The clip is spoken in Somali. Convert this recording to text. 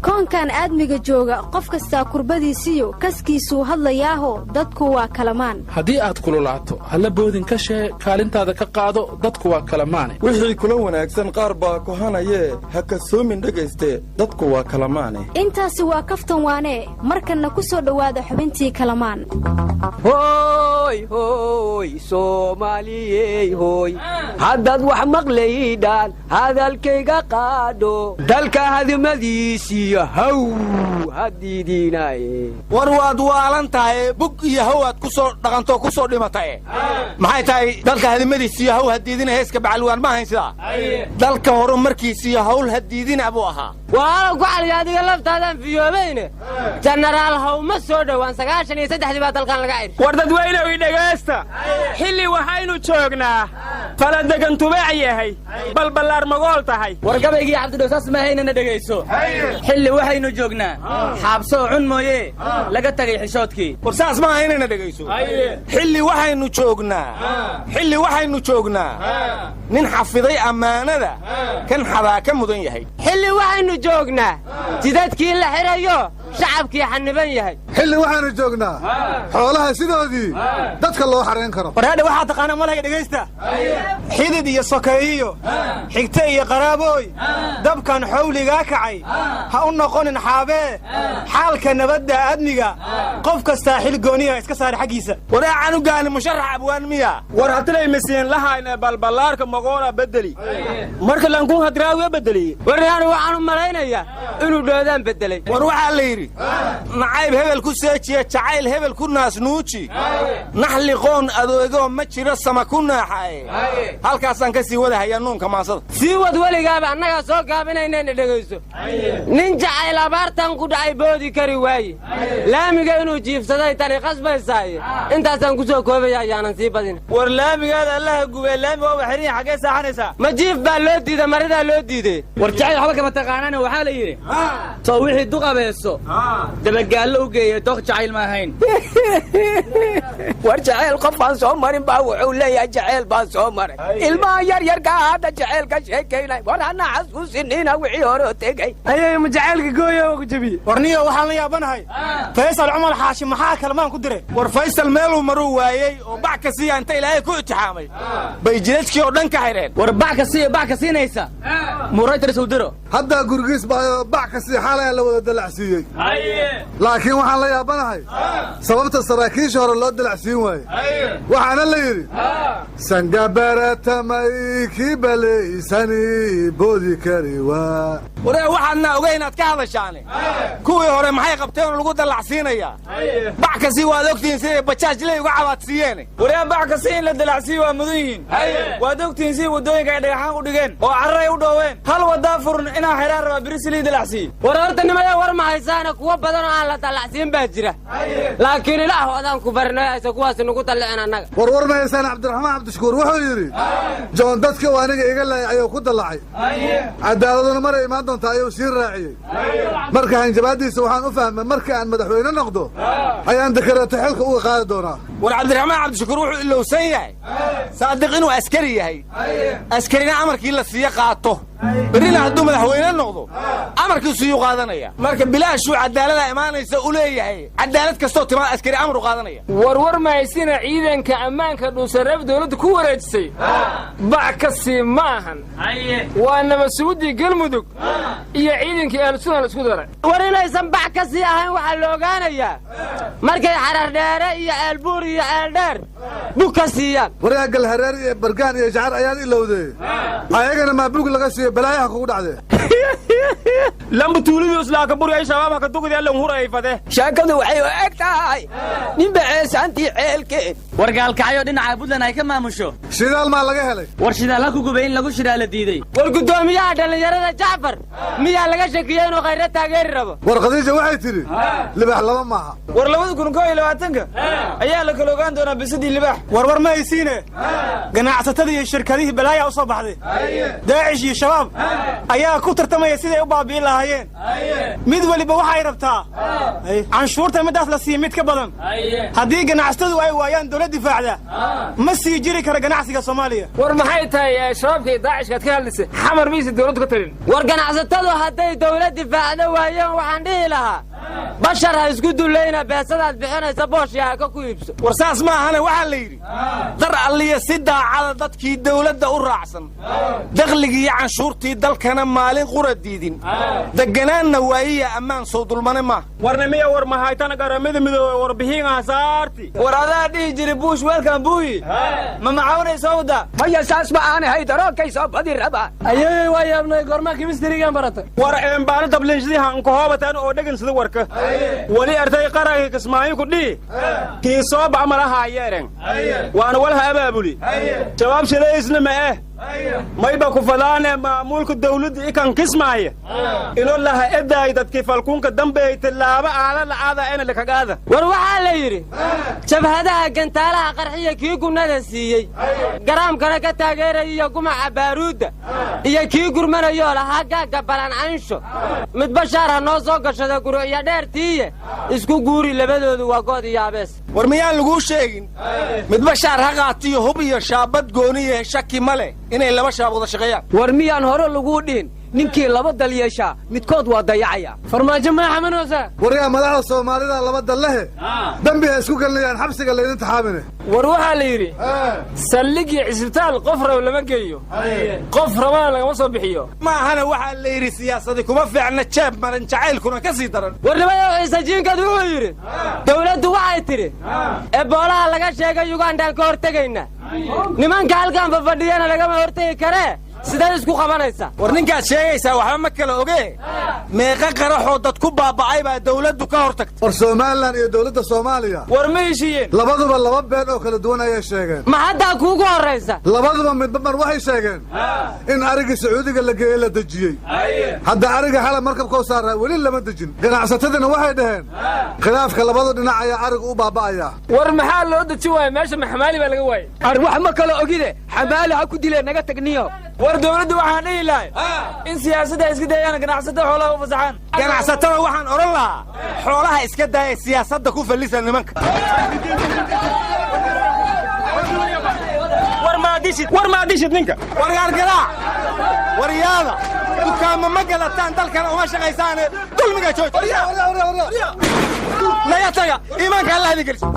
Koonkan aadmiga jooga, qof kastaa kurbadiisiyo kaskiisuu hadlayaaho, dadku waa kalamaan. Haddii aad kululaato, halla boodin ka shee, kaalintaada ka qaado, dadku waa kalamaane. Wixii kula wanaagsan qaar baa kohanayee, ha kasoomin dhegayste, dadku waa kalamaane. Intaasi waa kaftan waanee. Markanna ku soo dhowaada xubintii Kalamaan. Hoy hoy Soomaaliyey, hoy, haddaad wax maqlaydhaan, hadalkayga qaadho, dalka hadimadiisiyo haw hadiidiinaaye. War waad waalan tahay, bug iyo haw aad ku soo dhaqantoo ku soo dhimatae. Maxay tahay dalka hadimadiisiyo haw hadiidina? Heeska Bacalwaan ma ahayn sidaa. Dalka horumarkiisiyo hawl hadiidina buu ahaa. Walaalow ku caliya, adiga laftaadaan fiyoobayne, Jenaraal Haw ma soo dhowaan. 93-dii baa dalkan laga ciri. War dadweynow, dhegaysta. Xilli waxaynu joognaa faladegan tubaac yahay, balballaar magool tahay. War gabaygii Cabdidhow saas ma haynana, dhegayso. Xilli waxaynu joognaa xaabsoo cun mooye laga tagay xishoodkii. War saas ma haynana, dhegayso. Xilli waxaynu joognaa, xilli waxaynu joognaa nin xafiday ammaanada kan xadaa ka mudan yahay. Xilli waxaynu joognaa jidadkii la xidhayo, shacabkii xaniban yahay. Xilli waxaanu joognaa xoolaha sidoodii dadka loo xarayn karo. Warhaadhe, waxaa taqaana malaga, dhegaysta. Xidid iyo sokeeyiyo, xigte iyo qaraabooy, dabkan xawligaa kacay ha u noqonin xaabee. Xaalka nabadda aadmiga qof kastaa xil gooniya iska saara xaggiisa. Waraa, canugaani musharax abwaan miya? War hatilay masiin lahayne, balballaarka magoola bedeli, marka lankuun hadraawiya bedeliye. Waryaanu, waxaan u malaynayaa inuu dhoodaan beddelay. War waxaa la yidhi: nacayb hebel ku seejiya, jacayl hebel ku naasnuuji, naxli qoon adoogoo ma jiro sama ku naaxaye. Halkaasaan ka sii wadahayaa nuunka maansada. Sii wad weligaaba, annagaa soo gaabinaynayna. Dhegayso: nin jacayl abaartan ku dhacay boodi kari waaye, laamiga inuu jiifsaday tani qasbaysaaye. Intaasaan ku soo koobaya, ayaanan sii badin. War laamigaada Allaha gubee, laamiga waa xiran yahay, xaggee saaxanaysaa? Ma jiif baa loo diida, maridaa loo diiday. War jacayl waxba kama taqaanana. Waxaa la yidhi: soo wixii duqabeeso dabagaallo u geeya, doq jacayl ma ahayn. War jacayl qofaan soo marin baa wuxuu leeyahay jacayl baan soo maray. Ilmaha yaryarkaa hadda jacayl ka sheekaynay, war hana xasuusinina wixii hore tegey. Ayay ma jacaylka gooya ku jabiye. Warniyo, waxaan la yaabanahay Faysal Cumar Xaashi maxaa Kalmaan ku diray? War Faysal meeluu maruu waayey oo bac ka siiya inta Ilaahay ku itixaamay bay jidadkii oo dhan ka xidheen. War bac ka siiya, bac ka siinaysa muraytars u diro. Haddaa gurigiis baayo, bac ka sii xaalaya la wada dalacsiiyey. Laakiin waxaan la yaabanahay sababta saraakiisha hore loo dalacsiin waaye. Waxaana la yidhi: sangabaaratamay kii balaysani boodi kari waa. Waree, waxaadna ogay inaad ka hadashaane. Kuwii hore maxay qabteen oo lagu dallacsiinayaa bac kasii? Waad ogtihiin siday bajaajley uga cabaadsiiyeene. Waryaa, bac kasi in la dalacsiiyo waa mudan yihiin. Waad ogtihiin sidii waddooyinka ay dhagaxaan u dhigeen oo carray u dhooween. Hal waddaa furan inaa xidhaan rabaa beri silii dalacsiiye. War horta nimaya, war ma haysaana. Kuwo badan oo aan la dallacsiin baa jira, laakiin Ilaah adaan ku barinay aysa kuwaasi nagu dallicin annaga. War war ma haysaan. Cabdiraxmaan Cabdishakuur wuxuu yidhi: Joon dadkii uu aniga iga laayay ayuu ku dallacay, cadaaladuna maray imaan doontaa ayuu sii raaciyey. Marka hanjabaaddiisa waxaan u fahmay marka aan madaxweyne noqdo ayaan dakareeto xilka uga qaadi doonaa. War Cabdiraxmaan Cabdishakuur wuxuu ilowsan yahay Saadiq inuu askari yahay, askarina amarkii la siiyo qaato. Berrina hadduu madaxweyne noqdo amarkiisuyuu qaadanaya. Marka bilaashuu cadaalada imaanaysa u leeyahay. Cadaalad kastoo timaa askari amar u qaadanaya. War war mahaysina. Ciidanka ammaanka Dhuusareeb dawladda ku wareejisay bac ka sii ma ahan, waa nabadsuguddii Galmudug iyo ciidankii Ahlusunna la isku daray. War inaysan bac ka sii ahayn waxaa la ogaanayaa markay Xarardheere iyo Ceelbuur iyo Ceeldheer bug ka siiyaan. Waryaa, Galhareer iyo Bargaan iyo Jacar ayaad ilowday, ayagana maa bug laga siiyo? Balaayaha kugu dhacdee. Lamba tuulidii islaaka buri ay shabaab haka dugdi allan hurayfade. Sheekadu waxay u eg tahay ninba ceesaantii ceelkeed. War Gaalkacyo dhinaca Puntland ay ka maamusho. Shidaal maa laga helay? War shidaal ha ku gubay, in lagu shidaa la diiday. War guddoomiyaha dhallinyarada Jacfar miyaa laga shakiyey inuu Khayre taageeri rabo? War Khadiija waxay tidhi: libaax laba maaha. War 2021-ka ayaa la kala ogaan doonaa bisadii libaax. War war ma haysiine. Ganacsatada iyo shirkadihii balaaya u soo baxday. Daacish iyo Shabaab ayaa ku tartamaya sidai Siday u baabi'in lahaayeen. Mid weliba waxay rabtaa canshuurta midaas la siiya mid ka badan. Haddii ganacsatadu ay waayaan dowlad difaacda, ma sii jiri kara ganacsiga Soomaaliya. War maxay tahay Shabaabka iyo Daacishka aad ka hadlaysa? Xamar maysa dowladdu ka talin? War ganacsatadu hadday dawlad difaacda waayeen, waxaan dhihi lahaa bashar ha isku dullayna, beesadaad bixinaysa booshya ha ka ku iibso. War saas ma ahane, waxaa la yidhi dar alliya si daacada dadkii dawladda u raacsan, dakhligii iyo canshuurtii dalkana maalin qura diidin, deganaanna waayiya ammaan, soo dulmane maaha. Warnimiya war mahaytana Garamada Midoobe warbihiin asaarti. War adaa dhihi jiri Buush weelkan buuyi ma macawnayso wada. Maya, saas ma aanahay, daroonkay soo badi rabaa. Ayoyoy, waa yaabnay, goormaa kimistirigan baratay? War eembaano tabliinshadiha nkahoobataan oo dhegan sida warka weli artay qaranka Kismaayo ku dhihi kii soo bax malahaayeeren waana walha abaabuli Shabaab shalaysna ma eh mayba ku fadaane maamuulka dawladda ikan Kismaaya ino laha edaay dadkii falkuunka dambeey tillaabo aala la'aada ena lakagaada. War waxaa la yidhi jabhadaha gantaalaha qarxiya kii gunnada siiyey, garaamkana ka taageeraya iyo gumaca baaruudda iyo kii gurmanayoo lahaa gaagga balan cansho, mid bashaar ha noo soo gashada gurucyo dheertiiye, isku guuri labadoodu waa good iyo abees. War miyaan laguu sheegin mid bashaar ha qaatiyo hub iyo shaabad gooniye? Shaki ma leh inay laba shaab wada shaqeeyaan. War miyaan hore laguu dhihin ninkii laba dal yeeshaa midkood waa dayacaya? Farmaajo maaxamanoosa. Waryaa, madaxda Soomaalida laba dallehe dembi ha isku gelinayaan xabsiga laydin taxaamine. War waxaa la yidhi saldhigii cisbitaal qof rab lama geeyo, qof rabana lagama soo bixiyo. Ma ahana, waxaa la yidhi siyaasadi kuma fiicna jeeb maran, jacaylkuna ka sii daran. Warnimada Ciise Jiinkad wuxuu yidhi dawladdu waxay tidhi Eboolaha laga sheegay Yugandaan ka hortegaynaa, nimanka halkan fafadhiyana lagama hortegi karee, siday isku qabanaysaa? War ninkaad sheegaysaa waxba ma kala ogee, meeqa qaraxoo dad ku baaba'ay baa dawladdu ka hor tagtay? War Somalilan iyo dowladda Soomaaliya war ma heshiiyeen? Labaduba laba been oo kala duwan ayay sheegeen. Ma haddaa kuugu horraysa? Labaduba midba mar waxay sheegeen in arigii Sacuudiga la geeyey la dejiyey. Hadda ariga xala markabkoo saaraa weli lama dejin. Ganacsatadina waxay dhaheen khilaafka labada dhinac ayaa arigu u baaba'ayaa. War maxaa loo dejin waaya meesha? Ma xamaali baa laga waayey? Ar wax ma kala ogide, xamaali ha ku dilee, naga tagniyo. War dawladdu waxaan dhihi lahay in siyaasadda iska dayaan, ganacsatada xoolaha u fasaxaan. Ganacsatada waxaan odhan lahaa xoolaha iska daaya, siyaasadda ku fallisa nimanka. War maadishid, war maadishid ninka. War gaargaraac, waryaada dukaama ma gadataan, dalkana uma shaqaysaane, dulmiga jooji, naga taga, iimaanka Allah idin geliso.